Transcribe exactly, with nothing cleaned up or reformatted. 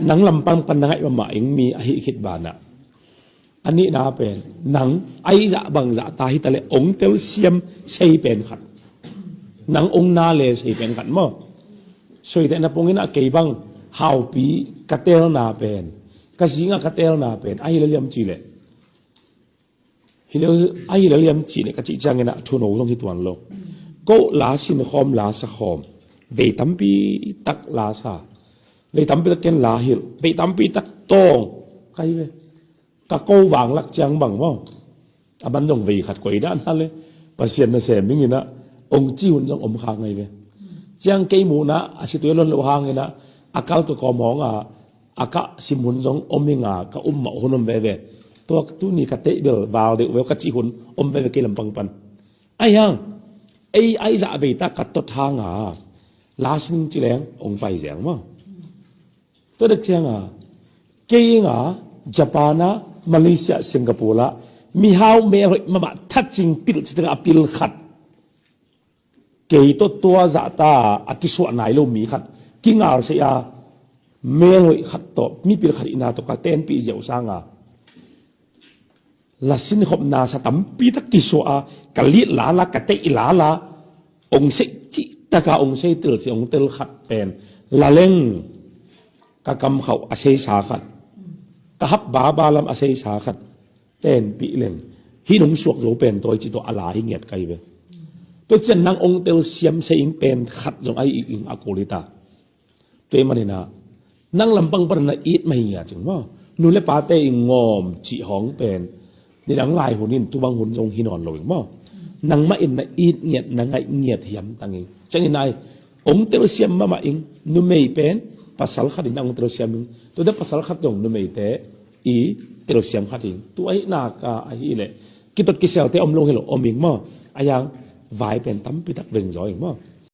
Nang lampang pan na ngaih mahmah ing mi ahi khit banah, a nihna pen nang aizah bangzah ta hitaleh ong telsiam sei pen khat. Nang ong na le sei pen khat maw? Soiteh na pongin ah kei bang haupi ka telna pen, ka zinga ka telna pen ahi le liam cihleh, hi le, ahi le liam cihleh ka cih ciangin ah thuno zong hi tuan lo. Ko la sinkhawm la sakhawm, vei tampi tak la sa, vei tampi tak ken la hilh, vei tampi tak tawng ka hi ve. Ka ko vang lak ciang bang maw, a man zong vei khat koi dan hale, Pasian na sem dingin ah ong ci hun zong om kha ngai ve. Ciang kei muhna a situelon lo hangin ah a kal ka kawm hawng a, a ka sim hun zong om ing a, ka um mah hun om veve. Tua tuni ka teih bel val deuh ve ka cih hun om veve kei lampang pan. Ahi hang ei aizah vei ta ka tot hang a, la sin ci leng ong pai ziang maw? Tua dek cianga kei inga Japan ah, Malaysia, Singapore ah mihau melhoih mahmah thatcing pilh citaka a pil khat, kei tawh tua zahta a kisuah nai lo mi khat kingal sei a, melhoih khat tawh mipil khat ina tawh ka tenpih ziau sanga la sinkhopna sa tampi tak kisuah a, ka lit lala, ka teih lala, ong sei cihtaka ong sei tel ci ong tel khat pen la leng ka kamkhauh a seisa khat, ka hap baba lam a seisa khat tenpih leng, hi nong suak zo pen tawi ci tawh a la hi ngiat kai ve. Tua cian nang ong telsiam sei ing pen khat zong ahi ing a kul hi ta. Tua hi maninah nang lampang pana na it mah hi ngiat ing maw? Nu le pate i ngawm cih hawng pen nidang lai hun in tubang hun zong hi nawn lo ing maw? Nangmah in na it ngiat, na ngaih ngiat hiam tang ing. Ciangin ai ong telsiam mahmah ing. Numei pen pasal khat in na ong telsiam ing. Tuate pasal khat zong numeite i telsiam khat ing. Tua hi naka ahileh kitot kiselte om lo hi lo, om ing maw? A yang vai pen tampi tak veng zaw ing maw?